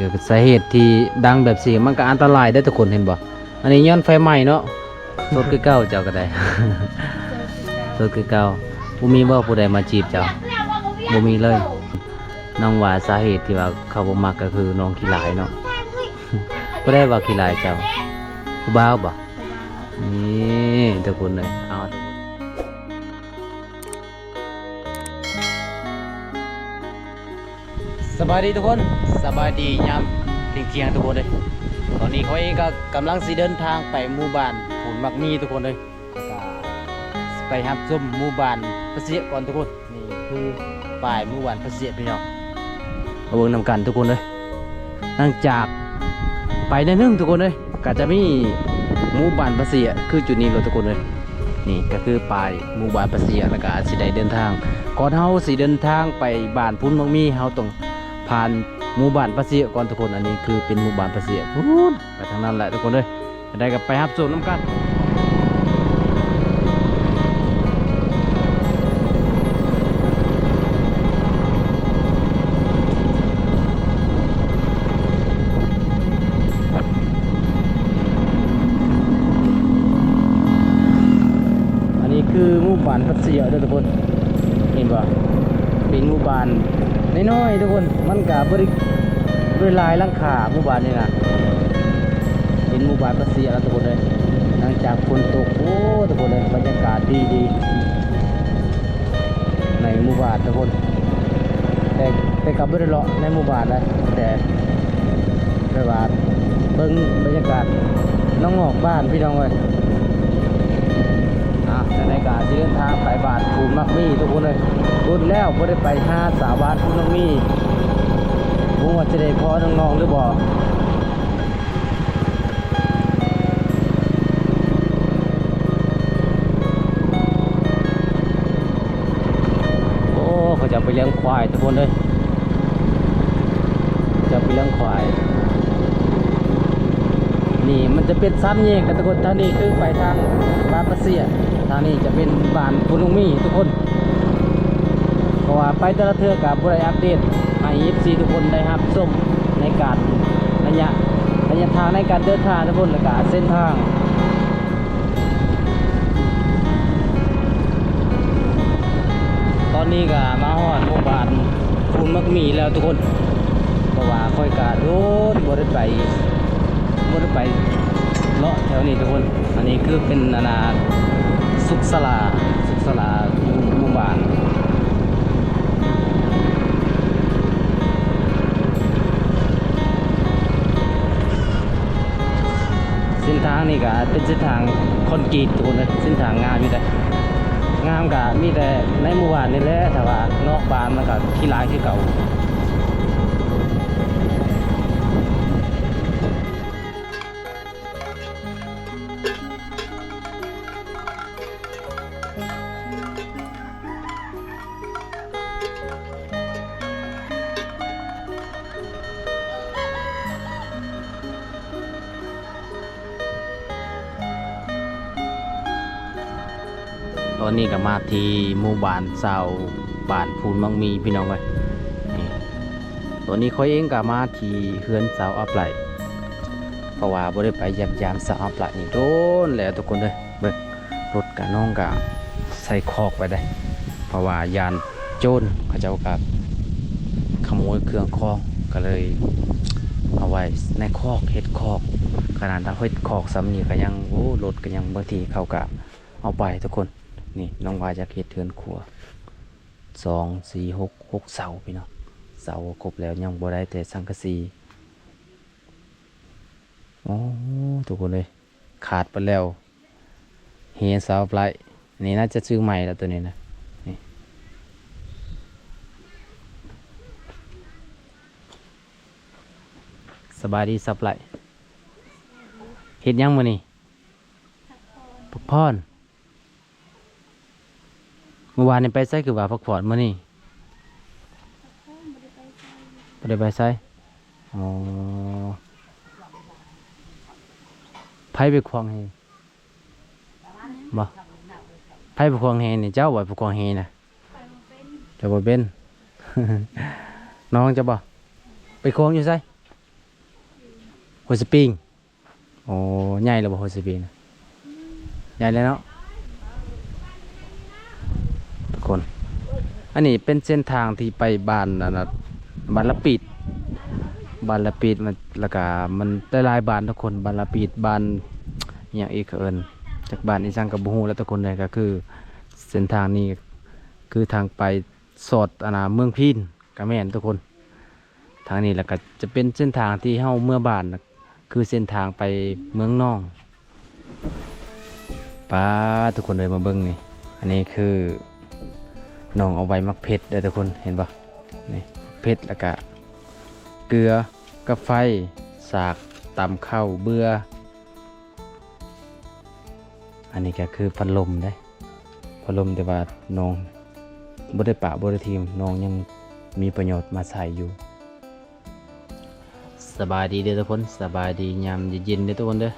ກໍສາເຫດທີ່ດັງແບບຊີ້ ມັນກໍອັນຕະລາຍເດ້ທຸກຄົນ ເຫັນບໍ່? ອັນນີ້ຍ້ອນໄຟໄໝ້ເນາະ. ໂສດຄືເກົ່າເຈົ້າກໍໄດ້ ໂສດຄືເກົ່າ. ບໍ່ມີບໍ່ຜູ້ໃດມາຈີບເຈົ້າ? ບໍ່ມີເລີຍ. ນ້ອງວ່າສາເຫດທີ່ວ່າເຂົາບໍ່ມັກກໍຄືນ້ອງຂີ້ລາຍເນາະ. ຜູ້ໃດວ່າຂີ້ລາຍເຈົ້າ? ຜູ້ບ່າວບໍ່? ນີ້ທຸກຄົນເອີຍ ເອົາ ສະບາຍດີທຸກຄົນ ສະບາຍດີຍາມທ່ຽງໆ ທຸກຄົນເອີຍ. ຕອນນີ້ຂ້ອຍເອງກໍກຳລັງຊິເດີນທາງໄປໝູ່ບ້ານພູນໝາກມີ ທຸກຄົນເອີຍ. ແລ້ວກໍຊິໄປຮັບຊົມໝູ່ບ້ານປາເຊຍກ່ອນທຸກຄົນ. ນີ້ຄືປ້າຍໝູ່ບ້ານປາເຊຍ ພີ່ນ້ອງ ມາເບິ່ງນຳກັນທຸກຄົນເອີຍ. ຫຼັງຈາກໄປໜ້ອຍໜຶ່ງທຸກຄົນເອີຍ ກໍຈະມີໝູ່ບ້ານປາເຊຍ ຄືຈຸດນີ້ເລີຍທຸກຄົນເອີຍ. ນີ້ກໍຄືປ້າຍໝູ່ບ້ານປາເຊຍ ແລ້ວກໍຊິໄດ້ເດີນທາງ. ກ່ອນເຮົາຊິເດີນທາງໄປບ້ານພູນໝາກມີ ເຮົາຕ້ອງຜ່ານໝູ່ບ້ານປາເຊຍກ່ອນທຸກຄົນ. ອັນນີ້ຄືເປັນໝູ່ບ້ານປາເຊຍ ພຸ້ນ ໄປທາງນັ້ນແຫຼະທຸກຄົນເອີຍ. ຈັ່ງໃດກໍໄປຮັບຊົມນຳກັນ. ອັນນີ້ຄືໝູ່ບ້ານປາເຊຍເດີທຸກຄົນ ເຫັນບໍ່? ເປັນໝູ່ບ້ານນ້ອຍໆ ທຸກຄົນ ມັນກະບໍ່ໄດ້ ບໍ່ໄດ້ຫຼາຍຫຼັງຄາ ໝູ່ບ້ານນີ້ນະ. ເປັນໝູ່ບ້ານປາເຊຍແລ້ວທຸກຄົນເອີຍ. ຫຼັງຈາກຝົນຕົກ ໂອ້ ທຸກຄົນເອີຍ ບັນຍາກາດດີໆ ໃນໝູ່ບ້ານທຸກຄົນ. ແຕ່ ແຕ່ກໍບໍ່ໄດ້ເລາະໃນໝູ່ບ້ານນະ ແຕ່ແບບວ່າເບິ່ງບັນຍາກາດນອກໆ ບ້ານ ພີ່ນ້ອງເອີຍ. ອ່າ ຈັ່ງໃດກໍຊິເດີນທາງໄປບ້ານພູນໝາກມີທຸກຄົນເອີຍ. ດົນແລ້ວບໍ່ໄດ້ໄປຫາສາວບ້ານພູນໝາກມີ ບໍ່ຮູ້ວ່າຈະໄດ້ພໍນ້ອງໆ ຫຼືບໍ່. ໂອ້ ເຂົາເຈົ້າໄປລ້ຽງຄວາຍທຸກຄົນເອີຍ ເຂົາເຈົ້າໄປລ້ຽງຄວາຍ. ນີ້ມັນຈະເປັນສາມແຍກກັນທຸກຄົນ. ທາງນີ້ຄືໄປທາງບ້ານປາເຊຍ ທາງນີ້ຈະເປັນບ້ານພູນໝາກມີທຸກຄົນ. ເພາະວ່າໄປແຕ່ລະເທື່ອກໍບໍ່ໄດ້ອັບເດດໃຫ້ເອັຟຊີທຸກຄົນໄດ້ຮັບຊົມ ໃນການ ໄລຍະ ໄລຍະທາງໃນການເດີນທາງທຸກຄົນ ແລ້ວກະເສັ້ນທາງ. ຕອນນີ້ກະມາຮອດໝູ່ບ້ານພູນໝາກມີແລ້ວທຸກຄົນ ເພາະວ່າຂ້ອຍກະດົນບໍ່ໄດ້ໄປ ບໍ່ໄດ້ໄປເລາະແຖວນີ້ທຸກຄົນ. ອັນນີ້ຄືເປັນ ອັນນ່າ ສຸກສາລາ ສຸກສາລາ ໝູ່ ໝູ່ບ້ານ. ເສັ້ນທາງນີ້ກະເປັນເສັ້ນທາງຄອນກຣີດທຸກຄົນເອີຍ ເສັ້ນທາງງາມຢູ່ເດ້ ງາມ. ກະມີແຕ່ໃນໝູ່ບ້ານນີ້ແຫຼະ ຖ້າວ່ານອກບ້ານມັນກະຂີ້ລາຍຄືເກົ່າ. ຕອນນີ້ກໍມາທີ່ໝູ່ບ້ານຊາວບ້ານພູນໝາກມີ ພີ່ນ້ອງເອີຍ. ນີ້ ຕອນນີ້ຂ້ອຍເອງກໍມາທີ່ເຮືອນຊາວອັບໄລ ເພາະວ່າບໍ່ໄດ້ໄປຢ້ຽມຢາມຊາວອັບໄລນີ້ດົນແລ້ວທຸກຄົນເອີຍ. ເບິ່ງ ລົດກະ ນ້ອງກະໃສ່ຄອກໄວ້ເດ້ ເພາະວ່າຢ້ານໂຈນເຂົາເຈົ້າກະຂະໂມຍເຄື່ອງຂອງ ກໍເລີຍເອົາໄວ້ໃນຄອກ ເຮັດຄອກ. ຂະໜາດເຮົາເຮັດຄອກສ່ຳນີ້ກໍຍັງ ໂອ້ ລົດກໍຍັງ ບາງທີເຂົາກະເອົາໄປທຸກຄົນ. ນີ້ນ້ອງວ່າຢາກເຮັດເຮືອນຄົວ ສອງ ສີ່ ຫົກ ຫົກເສົາ ພີ່ນ້ອງ. ເສົາກໍຄົບແລ້ວ ຍັງບໍ່ໄດ້ແຕ່ສັງກະສີ. ໂອ້ ທຸກຄົນເອີຍ ຂາດໄປແລ້ວ ເຮ ຊາວໄປ. ນີ້ໜ້າຈະຊື້ໃໝ່ແລ້ວໂຕນີ້ນະ. ນີ້ ສະບາຍດີຊາວໄປ. ເຮັດຫຍັງມື້ນີ້? ພັກຜ່ອນ. ມື້ວານນີ້ໄປໃສ? ຄືວ່າພັກຜ່ອນ. ມື້ນີ້ບໍ່ໄດ້ໄປໃສ? ອໍ ໃຜໄປຂວາງເຮ? ບໍ່ ໃຜໄປຂວາງເຮນີ້? ເຈົ້າບໍ່ໄປຂວາງເຮນະ? ເຈົ້າບໍ່ເປັນ ນ້ອງເຈົ້າບໍ່? ໄປຂວາງຢູ່ໃສ? ຫ້ວຍສະປິງ. ໂອ້ ໃຫຍ່ແລ້ວບໍ່ ຫ້ວຍສະປິງນະ? ໃຫຍ່ແລ້ວເນາະ ທຸກຄົນ. ອັນນີ້ເປັນເສັ້ນທາງທີ່ໄປບ້ານ ອັນນ່າ ບ້ານລະປີດ ບ້ານລະປີດ ມັນ ແລ້ວກະມັນຫຼາຍໆບ້ານທຸກຄົນ. ບ້ານລະປີດ ບ້ານອີ່ຫຍັງອີກ ເຂົາເອີ້ນ ຈັກບ້ານອີ່ຫຍັງກະບໍ່ຮູ້ແລ້ວທຸກຄົນເອີຍ. ກະຄືເສັ້ນທາງນີ້ ຄືທາງໄປ ສອດ ອັນນ່າ ເມືອງພີນກະແມ່ນທຸກຄົນ. ທາງນີ້ແລ້ວກະຈະເປັນເສັ້ນທາງທີ່ເຮົາເມືອບ້ານ ຄືເສັ້ນທາງໄປເມືອງນອງ. ປາດ ທຸກຄົນເອີຍ ມາເບິ່ງນີ້. ອັນນີ້ຄືນ້ອງເອົາໃບໝາກເຜັດເດີທຸກຄົນ ເຫັນບໍ່? ນີ້ ເຜັດ ແລ້ວກະເກືອ ກາໄຟ ສາກ ຕຳເຂົ້າ ເບືອ. ອັນນີ້ກະຄືພັດລົມເດ້ ພັດລົມ ແຕ່ວ່ານ້ອງບໍ່ໄດ້ປະບໍ່ໄດ້ຖິ້ມ ນ້ອງຍັງມີປະໂຫຍດມາໃຊ້ຢູ່. ສະບາຍດີເດີທຸກຄົນ ສະບາຍດີຍາມເຢັນໆເດີທຸກຄົນເດີ.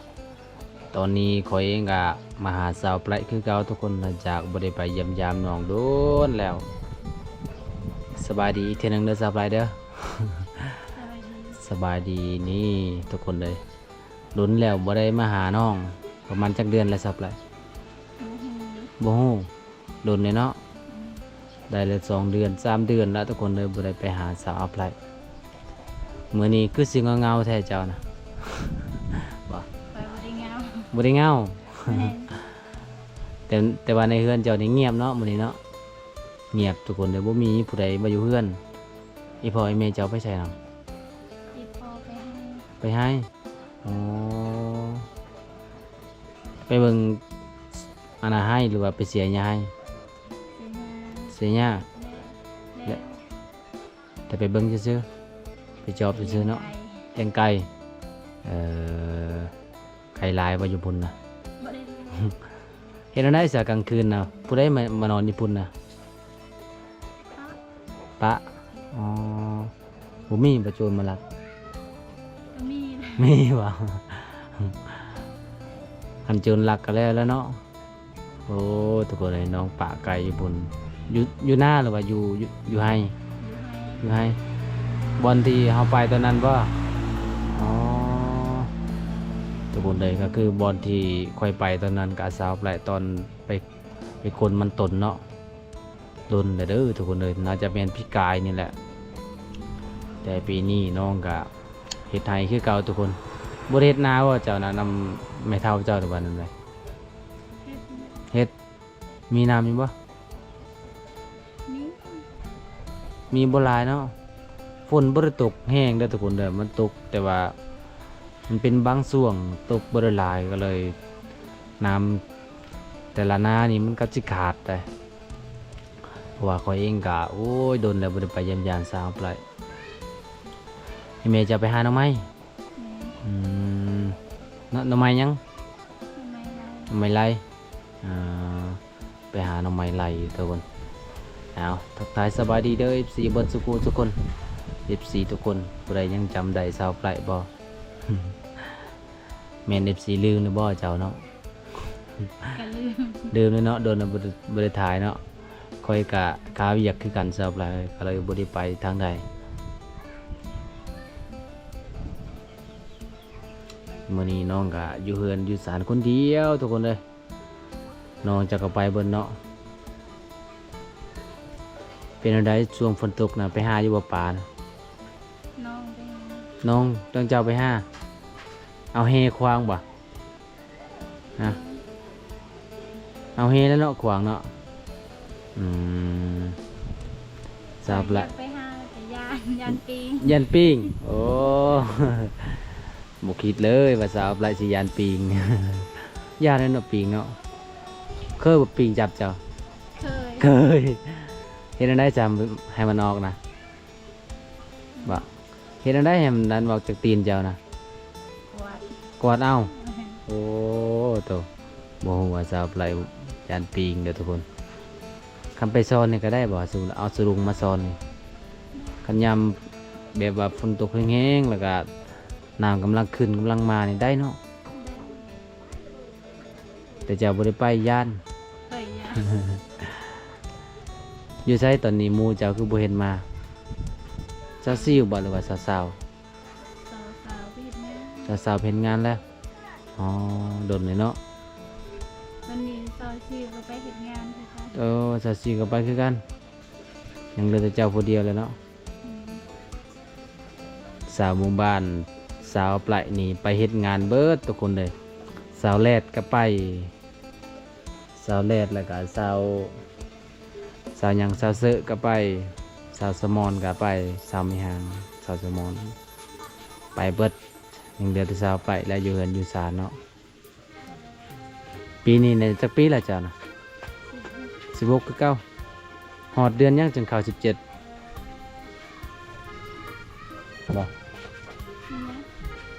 ຕອນນີ້ຂ້ອຍເອງກະມາຫາສາວແປລະຄືເກົ່າທຸກຄົນ ຫຼັງຈາກບໍ່ໄດ້ໄປຢ້ຽມຢາມນ້ອງດົນແລ້ວ. ສະບາຍດີອີກເທື່ອໜຶ່ງເດີສາວແປລະເດີ. ສະບາຍດີ. ສະບາຍດີນີ້ທຸກຄົນເດີ. ດົນແລ້ວບໍ່ໄດ້ມາຫານ້ອງ ປະມານຈັກເດືອນແລ້ວສາວແປລະ? ບໍ່ຮູ້ ບໍ່ຮູ້ ດົນແລ້ວເນາະ. ອືມ ໄດ້ແລ້ວສອງເດືອນ ສາມເດືອນແລ້ວທຸກຄົນເດີ ບໍ່ໄດ້ໄປຫາສາວແປລະ. ມື້ນີ້ຄືຊິເຫງົາໆແທ້ເຈົ້ານະ ບໍ່? ຂ້ອຍບໍ່ໄດ້ເຫງົາ ບໍ່ໄດ້ເຫງົາ. ແມ່ນ ແຕ່ ແຕ່ວ່າໃນເຮືອນເຈົ້ານີ້ງຽບເນາະ ມື້ນີ້ເນາະ. ງຽບທຸກຄົນເດີ ບໍ່ມີຜູ້ໃດມາຢູ່ເຮືອນ. ອີ່ພໍ່ອີ່ແມ່ເຈົ້າໄປໃສນຳ? ອີ່ພໍ່ໄປໄຮ່ ໄປໄຮ່. ອໍ ໄປເບິ່ງ ອັນນ່າ ໄຮ່ ຫຼືວ່າໄປເສຍຫຍ້າໄຮ່? ເສຍຫຍ້າ ເສຍຫຍ້າ. ແມ່ນ ແລະ ແຕ່ໄປເບິ່ງຊື່ໆ ໄປຈອບຊື່ໆເນາະ. ລ້ຽງໄກ່ ລ້ຽງໄກ່. ເອີ ໄກ່ຫຼາຍບໍ່ຢູ່ພຸ້ນນະ? ບໍ່ໄດ້ລ້ຽງ. ເຮັດແນວໃດຊະກາງຄືນນະ ຜູ້ໃດມາ ມານອນຢູ່ພຸ້ນນະ? ປະ ປະ. ອໍ ບໍ່ມີບໍ່ໂຈນມາລັກ? ກໍມີນະ ມີບໍ່? ຄັນໂຈນລັກກໍແລ້ວແລ້ວເນາະ. ໂອ້ ທຸກຄົນເອີຍ ນ້ອງປະໄກ່ຢູ່ພຸ້ນ ຢູ່ ຢູ່ນາ ຫຼືວ່າຢູ່ ຢູ່ ຢູ່ໄຮ່? ຢູ່ໄຮ່ ຢູ່ໄຮ່. ບ່ອນທີ່ເຮົາໄປຕອນນັ້ນບໍ່? ອໍ ທຸກຄົນເອີຍ ກໍຄືບ່ອນທີ່ຂ້ອຍໄປຕອນນັ້ນ ກະສາວແປລະ ຕອນໄປ ໄປຂົນມັນຕົ້ນເນາະ. ດົນແລ້ວເດີທຸກຄົນເອີຍ ໜ້າຈະແມ່ນປີກາຍນີ້ແຫຼະ. ແຕ່ປີນີ້ນ້ອງກະເຮັດໄຮ່ຄືເກົ່າທຸກຄົນ. ບໍ່ໄດ້ເຮັດນາບໍ່ເຈົ້ານະ ນຳແມ່ເຖົ້າເຈົ້າ ຫຼືວ່າແນວໃດ? ເຮັດ ເຮັດ. ມີນ້ຳຢູ່ບໍ່? ມີ ມີບໍ່ຫຼາຍເນາະ. ຝົນບໍ່ໄດ້ຕົກແຮງເດີທຸກຄົນເດີ ມັນຕົກ ແຕ່ວ່າມັນເປັນບາງຊ່ວງ ຕົກບໍ່ໄດ້ຫຼາຍ ກໍເລີຍ ນ້ຳແຕ່ລະນານີ້ມັນກໍຊິຂາດໄດ໋. ເພາະວ່າຂ້ອຍເອງກະ ໂອ້ຍ ດົນແລ້ວບໍ່ໄດ້ໄປຢ້ຽມຢາມສາວແປລະ. ອີ່ແມ່ຈະໄປຫາໜໍ່ໄມ້? ແມ່ນ. ອືມ ໜໍ່ ໜໍ່ໄມ້ຫຍັງ? ໜໍ່ໄມ້ໄລ່ ໜໍ່ໄມ້ໄລ່. ອ່າ ໄປຫາໜໍ່ໄມ້ໄລ່ທຸກຄົນ. ເອົາ ທັກທາຍສະບາຍດີເດີ ເອັຟຊີ ເບິດສູ່ຜູ້ສູ່ຄົນ ເອັຟຊີທຸກຄົນ. ຜູ້ໃດຍັງຈຳໄດ້ສາວແປລະບໍ່? ແມ່ນ ເອັຟຊີ ລືມຫຼືບໍ່ເຈົ້າເນາະ? ກະລືມ ລືມແລ້ວເນາະ ດົນແລ້ວບໍ່ໄດ້ ບໍ່ໄດ້ຖ່າຍເນາະ. ຂ້ອຍກະຄາວຽກຄືກັນສາວແປລະ ກໍເລີຍບໍ່ໄດ້ໄປທາງໃດ. ມື້ນີ້ນ້ອງກະຢູ່ເຮືອນຢູ່ຊານຄົນດຽວທຸກຄົນເອີຍ. ນ້ອງເຈົ້າກໍໄປເບິດເນາະ. ເປັນແນວໃດຊ່ວງຝົນຕົກນະ ໄປຫາຢູ່ບໍ່ປານະ? ນ້ອງໄປຫາ ນ້ອງ ນ້ອງເຈົ້າໄປຫາ ເອົາແຫຂວາງບໍ່? ຮະ ເອົາແຫແລ້ວເນາະ ຂວາງເນາະ. ອືມ ສາວແປລະ ໄປຫາ ຢ້ານ ຢ້ານປີງ ຢ້ານປີງ. ໂອ້ ບໍ່ຄິດເລີຍວ່າສາວແປລະຊິຢ້ານປີງ. ຢ້ານແລ້ວເນາະ ປີງເນາະ. ເຄີຍບໍ່ປີງຈັບເຈົ້າ? ເຄີຍ ເຄີຍ. ເຮັດແນວໃດຈະໃຫ້ມັນອອກນະ? ບໍ່ ເຮັດແນວໃດໃຫ້ມັນດັນອອກຈາກຕີນເຈົ້ານະ? ກວາດ ກວາດເອົາ. ໂອ້ ໂຕ ບໍ່ຮູ້ວ່າສາວແປລະຢ້ານປີງເດີທຸກຄົນ. ຄັນໄປສອນນີ້ກໍໄດ້ບໍ່? ເອົາສະດຸງມາສອນນີ້ ຄັນຍາມແບບວ່າຝົນຕົກແຮງໆ ແລ້ວກໍນ້ຳກຳລັງຂຶ້ນກຳລັງມານີ້ໄດ້ເນາະ. ແຕ່ເຈົ້າບໍ່ໄດ້ໄປ ຢ້ານ ຂ້ອຍຢ້ານ. ຢູ່ໃສຕອນນີ້? ໝູ່ເຈົ້າຄືບໍ່ເຫັນມາ? ສາວຊິວບໍ່ ຫຼືວ່າສາວຊາວ? ສາວຊາວໄປເຮັດງານ. ສາວໆໄປເຮັດງານແລ້ວ. ອໍ ດົນເລີຍເນາະ. ຕອນນີ້ສາວສີ່ກໍໄປເຮັດງານຄືກັນ. ໂອ້ ສາວສີ່ກໍໄປຄືກັນ. ຍັງເຫຼືອແຕ່ເຈົ້າຜູ້ດຽວແຫຼະເນາະ. ອືມ ສາວໝູ່ບ້ານ ສາວປາຍນີ້ໄປເຮັດງານເບິດທຸກຄົນເລີຍ. ສາວແລດກໍໄປ ສາວແລດ ແລ້ວກໍສາວ ສາວຫຍັງ ສາວເຊີກໍໄປ ສາວສະໝອນກໍໄປ ສາວແມ່ຮ່າງ ສາວສະໝອນ ໄປເບິດ. ຍັງເຫຼືອແຕ່ສາວປາຍ ແລະ ຢູ່ເຮືອນຢູ່ຊານເນາະ. ປີນີ້ນີ້ຈັກປີລະເຈົ້ານະ? ສິບຫົກຄືເກົ່າ. ຮອດເດືອນຫຍັງຈຶ່ງເຂົ້າສິບເຈັດບໍ່?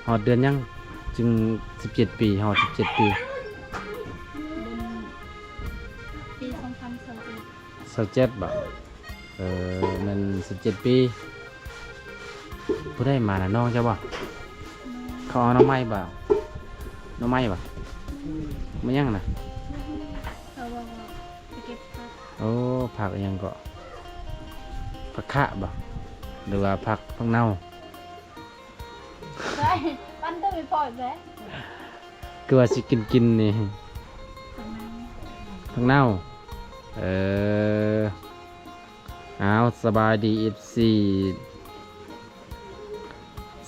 ຮອດເດືອນຫຍັງຈຶ່ງສິບເຈັດປີ? ຮອດສິບເຈັດປີ. ປີສອງພັນຊາວເຈັດ ຊາວເຈັດບໍ? ເອີ ແມ່ນສິບເຈັດປີ. ຜູ້ໃດມານະ? ນ້ອງເຈົ້າບໍ? ເຂົາເອົາໜໍ່ໄມ້ບໍ? ໜໍ່ໄມ້ບໍ? ມາຫຍັງນະ? ເຂົາບອກວ່າໄປເກັບຜັກ. ໂອ້ ຜັກອີ່ຫຍັງເກາະ? ຜັກຂະບໍ? ຫຼືວ່າຜັກ ຜັກເນົ່າ? ໄປ ປັນເຕີໄປປ່ອຍແບ. ຄືວ່າຊິກິນໆນີ້ ຜັກເນົ່າ. ເອີ ອ້າວ ສະບາຍດີ ເອັຟຊີ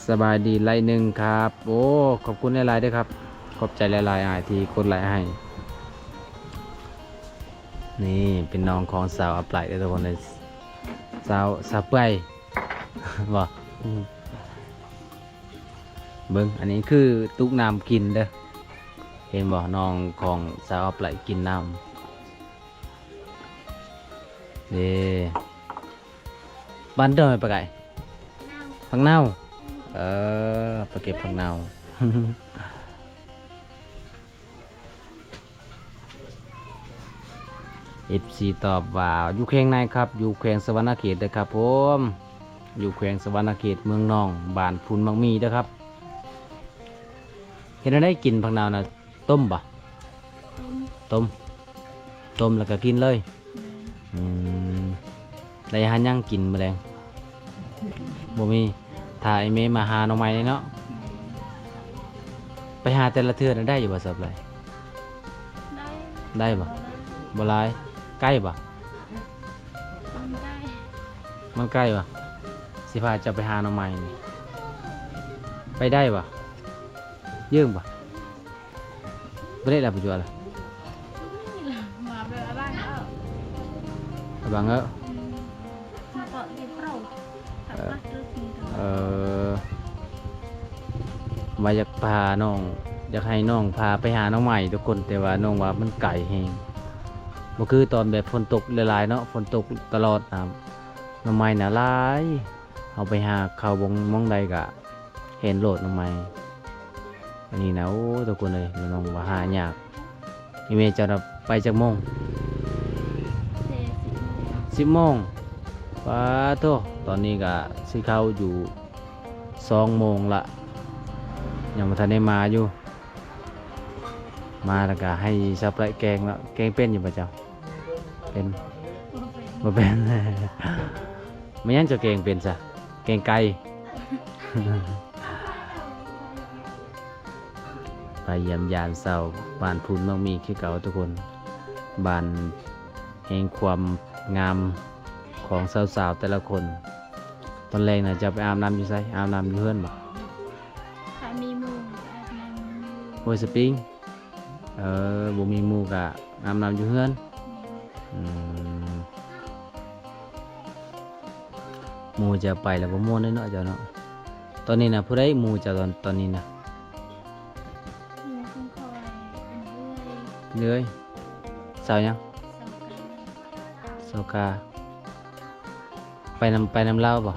ສະບາຍດີໄລໜຶ່ງຄັບ. ໂອ້ ຂອບຄຸນຫຼາຍໆເດີຄັບ. ຂອບໃຈຫຼາຍໆອ້າຍທີ່ກົດໄລໃຫ້. ນີ້ເປັນນ້ອງຂອງສາວອາໄປເດີທຸກຄົນເດີ. ສາວ ສາວເປື່ອຍ ບໍ່ ອືມ ເບິ່ງ ອັນນີ້ຄືຕຸກນ້ຳກິນເດີ. ເຫັນບໍ່ ນ້ອງຂອງສາວອາໄປກິນນ້ຳເດ້. ບ້ານເຈົ້າໄປໄກ? ຜັກເນົ່າ. ເອີ ໄປເກັບຜັກເນົ່າ. ເອັຟຊີຕອບວ່າ ຢູ່ແຂວງໃດຄັບ? ຢູ່ແຂວງສະຫວັນນະເຂດເດີຄັບຜົມ. ຢູ່ແຂວງສະຫວັນນະເຂດ ເມືອງໜອງ ບ້ານພຸນໝາກໝີ່ເດີຄັບ. ເຮັດແນວໃດກິນຜັກເນົ່ານະ? ຕົ້ມບໍ? ຕົ້ມ ຕົ້ມ ຕົ້ມແລ້ວກໍກິນເລີຍ. ແມ່ນ. ອືມ ໄດ້ຫາຫຍັງກິນມື້ແລງ? ບໍ່ມີ. ຖ້າໄອ້ເມມາຫາໜໍ່ໄມ້ເນາະ. ແມ່ນ. ໄປຫາແຕ່ລະເທື່ອນະ ໄດ້ຢູ່ບໍ່ ສາວໄປ? ໄດ້ ໄດ້ບໍ່? ບໍ່ໄດ້ ບໍ່ຫຼາຍ. ໄກບໍ່? ມັນໄກ ມັນໄກບໍ່? ຊິພາເຈົ້າໄປຫາໜໍ່ໄມ້ນີ້ ໄປໄດ້ບໍ່? ເຢິງບໍ່? ບໍ່ໄດ້ລະ ໄປຢູ່ລະ ມາເບິ່ງອາບັງເອີ ອາບັງເອີ. ອືມ ມາເກາະຢູ່ໂປຣ ເອີ ເອີ ວ່າຢາກພານ້ອງ ຢາກໃຫ້ນ້ອງພາໄປຫາໜໍ່ໄມ້ທຸກຄົນ ແຕ່ວ່ານ້ອງວ່າມັນໄກແຮງ ບໍ່ຄືຕອນແບບຝົນຕົກຫຼາຍໆເນາະ. ຝົນຕົກຕະຫຼອດ ນ້ຳ ໜໍ່ໄມ້ນະຫຼາຍ ເຮົາໄປຫາເຂົ້າບ່ອນ ໝ່ອງໃດກະ ເຫັນໂລດໜໍ່ໄມ້ ອັນນີ້ນະ. ໂອ້ ທຸກຄົນເອີຍ ນ້ອງວ່າຫາຍາກ. ອີເມເຈົ້ານະໄປຈັກໂມງ? ສິບໂມງ. ປາໂທ້ ຕອນນີ້ກະຊິເຂົ້າຢູ່ສອງໂມງລະ ຍັງບໍ່ທັນໄດ້ມາຢູ່. ມາແລ້ວກະໃຫ້ສາວໄປແກງເນາະ. ແກງເປັນຢູ່ບໍ່ເຈົ້າ? ເປັນ ບໍ່ເປັນ ແມ່ນຫຍັງເຈົ້າແກງເປັນຊະ? ແກງໄກ່. ໄປຢ້ຽມຢາມຊາວບ້ານພູນໝາກໝີ່ຄືເກົ່າທຸກຄົນ. ບ້ານແຫ່ງຄວາມງາມຂອງສາວໆແຕ່ລະຄົນ. ຕອນແລງນະ ເຈົ້າໄປອາບນ້ຳຢູ່ໃສ? ອາບນ້ຳຢູ່ເຮືອນບໍ? ຖ້າມີໝູ່ອາບນ້ຳຢູ່ ຫ້ວຍສະປິງ. ເອີ ບໍ່ມີໝູ່ກະອາບນ້ຳຢູ່ເຮືອນ. ແມ່ນ. ອືມ ໝູ່ຈະໄປແລ້ວບໍ່ມ່ວນເດ້ເນາະເຈົ້າເນາະ. ຕອນນີ້ນະ ຜູ້ໃດໝູ່ເຈົ້າຕອນ ຕອນນີ້ນະ? ໝູ່ຂອງຂ້ອຍເປັນເອື້ອຍ. ເອື້ອຍ. ສາວຫຍັງ? ສາວກາ. ສາວກາ. ໄປນຳ ໄປນຳລາວບໍ່?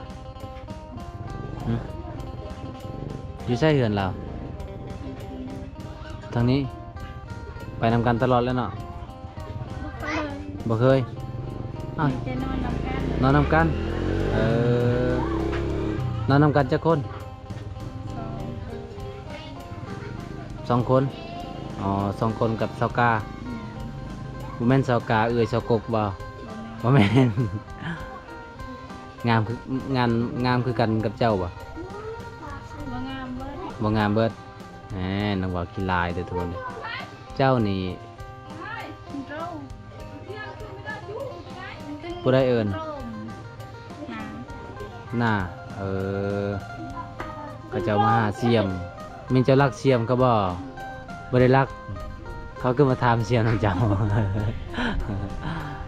ຫຶ? ຢູ່ໃສເຮືອນລາວ? ທາງນີ້. ໄປນຳກັນຕະຫຼອດແລ້ວເນາະ? ບໍ່ເຄີຍ. ບໍ່ເຄີຍ? ອ້າວ ມີແຕ່ນອນນຳກັນ. ນອນນຳກັນ. ເອີ ນອນນຳກັນຈັກຄົນ? ສອງ. ສອງຄົນ. ອໍ ສອງຄົນກັບສາວກາ. ແມ່ນ. ບໍ່ແມ່ນສາວກາເອື້ອຍສາວກົກບໍ່? ບໍ່ແມ່ນ. ບໍ່ແມ່ນ. ງາມຄື ງາມ ງາມຄືກັນກັບເຈົ້າບໍ່? ບໍ່ງາມເບີດ. ບໍ່ງາມເບິດ. ແໝ ນ້ອງວ່າຂີ້ລາຍເດີທຸກຄົນເດີ. ເຈົ້ານີ້ ຜູ້ໃດເອີ້ນ? ໜ້າ ເອີ ເຂົາເຈົ້າມາຫາສ່ຽມ. ແມ່ນເຈົ້າລັກສ່ຽມເຂົາບໍ່? ບໍ່ໄດ້ລັກ. ເຂົາຄືມາຖາມສ່ຽມນຳເຈົ້າ.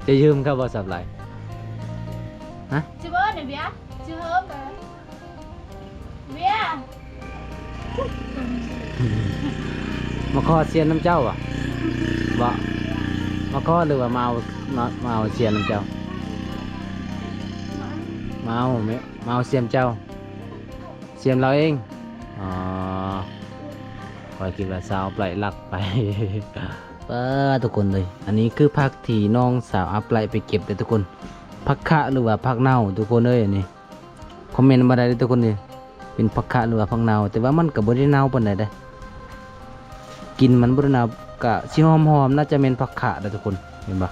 ຈະຢືມເຂົາບໍ່ ສາວໄຫຼ? ຮະ? ຊິເອີ້ນໃຫ້ເບຍ ຊິເຮີມເບຍ ມາຂໍສ່ຽມນຳເຈົ້າຫວາ? ບໍ່ ມາຂໍ ຫຼືວ່າມາເອົາ ມາ ມາເອົາສ່ຽມນຳເຈົ້າ? ມາເອົາແມ່ ມາເອົາສ່ຽມເຈົ້າ. ສ່ຽມລາວເອງ. ອໍ ຂ້ອຍຄິດວ່າສາວໄປລັກໄປ. ປ້າ ທຸກຄົນເອີຍ ອັນນີ້ຄືຜັກທີ່ນ້ອງສາວອັບໄລໄປເກັບເດີທຸກຄົນ. ຜັກຂະ ຫຼືວ່າຜັກເນົ່າທຸກຄົນເອີຍ. ອັນນີ້ຄອມເມັນມາໄດ້ເດີທຸກຄົນເອີຍ ເປັນຜັກຂະ ຫຼືວ່າຜັກເນົ່າ. ແຕ່ວ່າມັນກໍບໍ່ໄດ້ເນົ່າປານໃດເດ້ ກິ່ນມັນບໍ່ໄດ້ເນົ່າ. ກະຊິຫອມໆ ໜ້າຈະແມ່ນຜັກຂະເດີທຸກຄົນ ເຫັນບໍ່?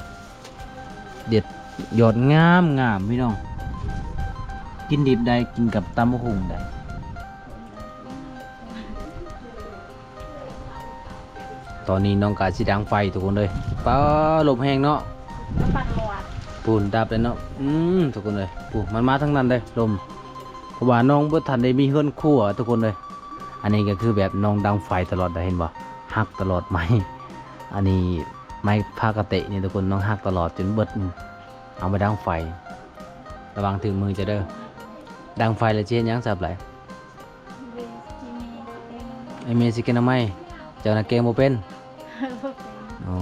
ເດັດຍອດງາມໆ ພີ່ນ້ອງ. ກິນດິບໄດ້ ກິນກັບຕຳບັກຫຸ່ງໄດ້. ຕອນນີ້ນ້ອງກະຊິດັງໄຟທຸກຄົນເອີຍ. ປ້າ ລົມແຮງເນາະ. ປັ່ນໝົດ ພຸ້ນ ດັບແລ້ວເນາະ. ອືມ ທຸກຄົນເອີຍ ພຸ້ນ ມັນມາທາງນັ້ນເດ້ລົມ. ເພາະວ່ານ້ອງບໍ່ທັນໄດ້ມີເຮືອນຄົວທຸກຄົນເອີຍ. ອັນນີ້ກໍຄືແບບນ້ອງດັງໄຟຕະຫຼອດໄດ໋ ເຫັນບໍ່? ຫັກຕະຫຼອດໄມ້. ອັນນີ້ໄມ້ພາກະເຕະນີ້ທຸກຄົນ ນ້ອງຫັກຕະຫຼອດຈົນເບິດ. ເອົາມາດັງໄຟ. ລະວັງຖືກມືເຈົ້າເດີ. ດັງໄຟແລ້ວຊິເຮັດຫຍັງ ສາວໄຫຼ? ໄອ້ແມ່ຊິແກງໜໍ່ໄມ້. ເຈົ້ານະແກງບໍ່ເປັນ? ບໍ່ເປັນ. ອໍ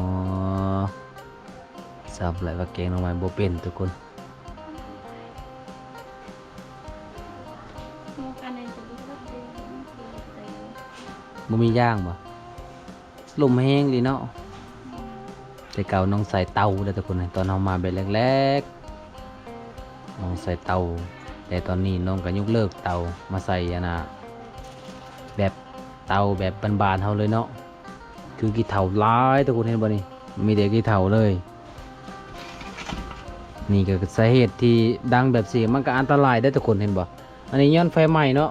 ສາວໄຫຼວ່າແກງໜໍ່ໄມ້ບໍ່ເປັນທຸກຄົນ. ບໍ່ມີຢ່າງບໍ່? ລົມແຮງອີ່ຫຼີເນາະ. ແຕ່ເກົ່ານ້ອງໃສ່ເຕົາເດີທຸກຄົນ ຕອນເຮົາມາແບບແລກໆ ນ້ອງໃສ່ເຕົາ. ແຕ່ຕອນນີ້ນ້ອງກໍຍົກເລີກເຕົາ ມາໃສ່ອັນນ່າ ແບບເຕົາແບບບ້ານໆເຮົາເລີຍເນາະ. ຄືຂີ້ເຖົ້າຫຼາຍທຸກຄົນ ເຫັນບໍ່ນີ້? ມີແຕ່ຂີ້ເຖົ້າເລີຍ. ນີ້ກໍສາເຫດທີ່ດັງແບບຊີ້ ມັນກໍອັນຕະລາຍເດ້ທຸກຄົນ ເຫັນບໍ່? ອັນນີ້ຍ້ອນໄຟໄໝ້ເນາະ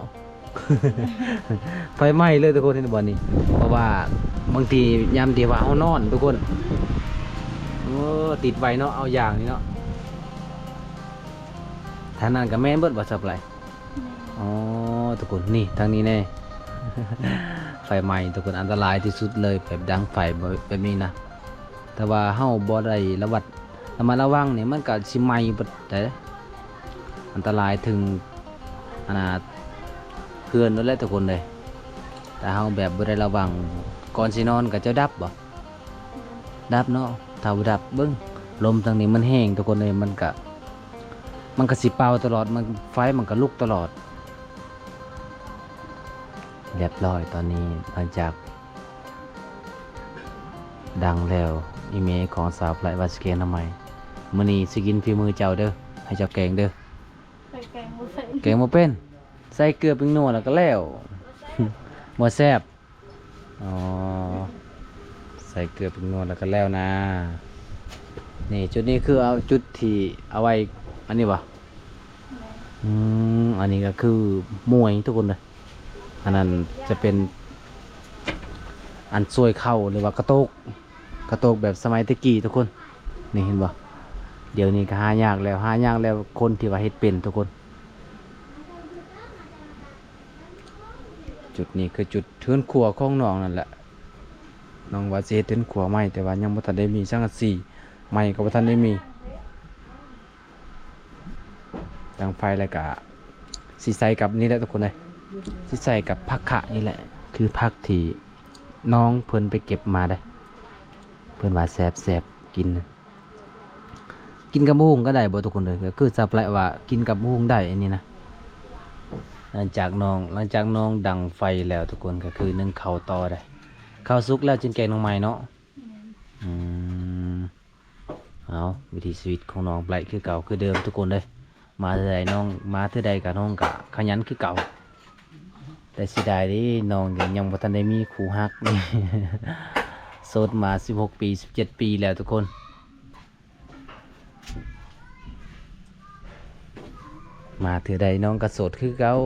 ໄຟໄໝ້ເລີຍທຸກຄົນ ເຫັນບໍ່ນີ້? ເພາະວ່າບາງທີຍາມທີ່ວ່າເຮົານອນທຸກຄົນ ໂອ້ ຕິດໄວ້ເນາະ ເອົາຢ່າງນີ້ເນາະ. ທາງນັ້ນກໍແມ່ນເບິດບໍ່ ສາວໄຫຼ? ແມ່ນ. ອໍ ທຸກຄົນ ນີ້ ທາງນີ້ແນ່ ໄຟໄໝ້ທຸກຄົນ ອັນຕະລາຍທີ່ສຸດເລີຍ ແບບດັງໄຟແບບ ແບບນີ້ນະ. ຖ້າວ່າເຮົາບໍ່ໄດ້ລະວັດ ລະມັດລະວັງນີ້ ມັນກໍຊິໄໝ້ເບິດເດ້ ອັນຕະລາຍເຖິງ ອັນນ່າ ເຮືອນໂລດແຫຼະທຸກຄົນເອີຍ. ຖ້າເຮົາແບບບໍ່ໄດ້ລະວັງ ກ່ອນຊິນອນກໍຈະດັບບໍ່? ດັບເນາະ. ຖ້າບໍ່ດັບ ເບິ່ງ ລົມທາງນີ້ມັນແຮງທຸກຄົນເອີຍ ມັນກະ ມັນກະຊິເປົ່າຕະຫຼອດ ມັນ ໄຟມັນກະລຸກຕະຫຼອດ. ຮຽບຮ້ອຍ ຕອນນີ້ຫຼັງຈາກດັງແລ້ວ ອີ່ແມ່ຂອງສາວໄພວ່າຊິແກງໜໍ່ໄມ້. ມື້ນີ້ຊິກິນຝີມືເຈົ້າເດີ ໃຫ້ເຈົ້າແກງເດີ. ຂ້ອຍແກງບໍ່ເປັນ ແກງບໍ່ເປັນ ໃສ່ເກືອແປ້ງນົວແລ້ວກໍແລ້ວ ບໍ່ແຊບ. ອໍ ໃສ່ເກືອແປ້ງນົວແລ້ວກໍແລ້ວນາ. ນີ້ ຈຸດນີ້ຄືເອົາຈຸດທີ່ເອົາໄວ້ອັນນີ້ບໍ່? ອືມ ອັນນີ້ກໍຄືໝວຍທຸກຄົນເດີ. ອັນນັ້ນຈະເປັນອັນຊ່ວຍເຂົ້າ ຫຼືວ່າກະໂຕກ ກະໂຕກແບບສະໄໝແຕ່ກີ້ທຸກຄົນ. ນີ້ເຫັນບໍ່? ດຽວນີ້ກໍຫາຍາກແລ້ວ ຫາຍາກແລ້ວ ຄົນທີ່ວ່າເຮັດເປັນທຸກຄົນ. ຈຸດນີ້ຄືຈຸດເຮືອນຄົວຂອງນ້ອງນັ້ນແຫຼະ. ນ້ອງວ່າຊິເຮັດເຮືອນຄົວໃໝ່ ແຕ່ວ່າຍັງບໍ່ທັນໄດ້ມີສັງກະສີ ໄມ້ກໍບໍ່ທັນໄດ້ມີ. ດັງໄຟແລ້ວກະຊິໃສ່ກັບນີ້ແຫຼະທຸກຄົນເອີຍ ຊິໃສ່ກັບຜັກຂະນີ້ແຫຼະ ຄືຜັກທີ່ນ້ອງເພິ່ນໄປເກັບມາເດ້. ເພິ່ນວ່າແຊບໆ ກິນ ກິນກັບໝາກຫຸ່ງກໍໄດ້ບໍ່ທຸກຄົນເອີຍ? ກໍຄືສາວແປະວ່າກິນກັບໝາກຫຸ່ງໄດ້ອັນນີ້ນະ. ຫຼັງຈາກນ້ອງ ຫຼັງຈາກນ້ອງດັງໄຟແລ້ວທຸກຄົນ ກໍຄືໜຶ້ງເຂົ້າຕໍ່ໄດ້. ເຂົ້າສຸກແລ້ວຈຶ່ງແກງໜໍ່ໄມ້ເນາະ. ແມ່ນ. ອືມ ເອົາ ວິຖີຊີວິດຂອງນ້ອງໄບຣທ໌ຄືເກົ່າຄືເດີມທຸກຄົນເດີ. ມາເທື່ອໃດນ້ອງ ມາເທື່ອໃດກະນ້ອງກະຂະຫຍັນຄືເກົ່າ. ແຕ່ເສຍດາຍເດ້ ນ້ອງຍັງ ຍັງບໍ່ທັນໄດ້ມີຄູ່ຮັກ. ໂສດມາສິບຫົກປີ ສິບເຈັດປີແລ້ວທຸກຄົນ. ມາເທື່ອໃດນ້ອງກະໂສດຄືເກົ່າ.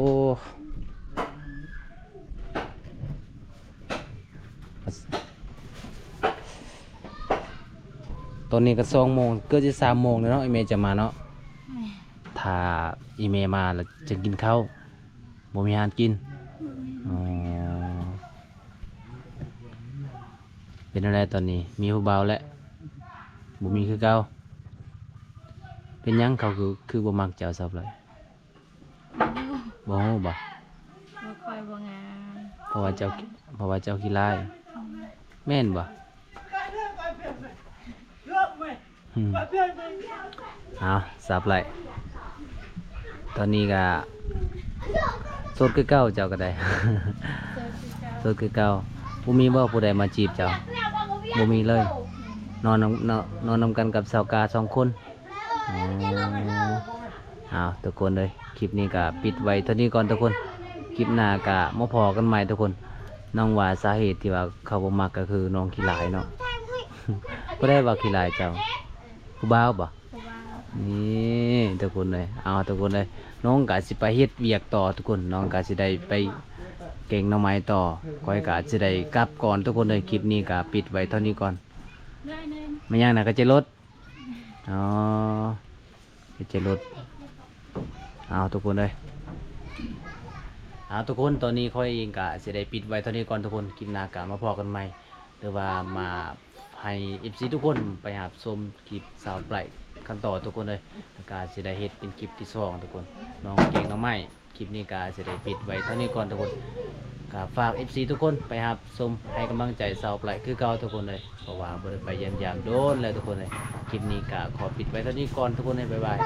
ຕອນນີ້ກໍສອງໂມງ ເກືອບຈະສາມໂມງແລ້ວເນາະ ອີ່ແມ່ຈະມາເນາະ. ຖ້າອີ່ແມ່ມາແລ້ວຈະກິນເຂົ້າ ບໍ່ມີອາຫານກິນ. ອໍ ເປັນແນວໃດຕອນນີ້ ມີຜູ້ບ່າວແລ້ວ ບໍ່ມີຄືເກົ່າ? ເປັນຫຍັງເຂົາຄື ຄືບໍ່ມັກເຈົ້າຊາວໄຫຼ? ບໍ່ຮູ້ບໍ່? ບໍ່ຄ່ອຍ ບໍ່ງາມ. ເພາະວ່າເຈົ້າ ເພາະວ່າເຈົ້າຂີ້ຮ້າຍ ອືມ ແມ່ນບໍ່? ອືມ ເອົາ ສາວໄຫຼ ຕອນນີ້ກະໂສດຄືເກົ່າ ເຈົ້າກໍໄດ້ ໂສດຄືເກົ່າ. ບໍ່ມີບໍ່ຜູ້ໃດມາຈີບເຈົ້າ? ບໍ່ມີເລີຍ. ນອນນຳ ນອນ ນອນນຳກັນກັບສາວກາສອງຄົນ. ອໍ ເອົາ ທຸກຄົນເອີຍ ຄລິບນີ້ກະປິດໄວ້ເທົ່ານີ້ກ່ອນທຸກຄົນ. ຄລິບໜ້າກະມາພໍ້ກັນໃໝ່ທຸກຄົນ. ນ້ອງວ່າສາເຫດທີ່ວ່າເຂົາບໍ່ມັກກໍຄືນ້ອງຂີ້ຮ້າຍເນາະ. ຜູ້ໃດວ່າຂີ້ຮ້າຍເຈົ້າ? ຜູ້ບ່າວບໍ່? ຜູ້ບ່າວ. ນີ້ທຸກຄົນເອີຍ ເອົາ ທຸກຄົນເອີຍ ນ້ອງກະຊິໄປເຮັດວຽກຕໍ່ທຸກຄົນ. ນ້ອງກະຊິໄດ້ໄປແກງໜໍ່ໄມ້ຕໍ່ ຂ້ອຍກະຊິໄດ້ກັບກ່ອນທຸກຄົນເອີຍ. ຄລິບນີ້ກະປິດໄວ້ເທົ່ານີ້ກ່ອນ. ແມ່ນຫຍັງນະ ກະເຈລົດ? ອໍ ເຮັດໃຈຫຼຸດ. ເອົາ ທຸກຄົນເອີຍ ເອົາ ທຸກຄົນ ຕອນນີ້ຂ້ອຍເອງກະຊິໄດ້ປິດໄວ້ເທົ່ານີ້ກ່ອນທຸກຄົນ. ຄລິບໜ້າກະມາພໍ້ກັນໃໝ່ ຫຼືວ່າມາໃຫ້ເອັຟຊີທຸກຄົນໄປຮັບຊົມຄລິບສາວໄບຣກັນຕໍ່ທຸກຄົນເອີຍ. ແລ້ວກະຊິໄດ້ເຮັດເປັນຄລິບທີສອງທຸກຄົນ ນ້ອງແກງໜໍ່ໄມ້. ຄລິບນີ້ກະຊິໄດ້ປິດໄວ້ເທົ່ານີ້ກ່ອນທຸກຄົນ. ກະຝາກເອັຟຊີທຸກຄົນໄປຮັບຊົມໃຫ້ກຳລັງໃຈສາວໄບຣຄືເກົ່າທຸກຄົນເອີຍ ເພາະວ່າບໍ່ໄດ້ໄປຢ້ຽມຢາມດົນແລ້ວທຸກຄົນເອີຍ. ຄລິບນີ້ກະຂໍປິດໄວ້ເທົ່ານີ້ກ່ອນທຸກຄົນເອີຍ ບາຍບາຍ.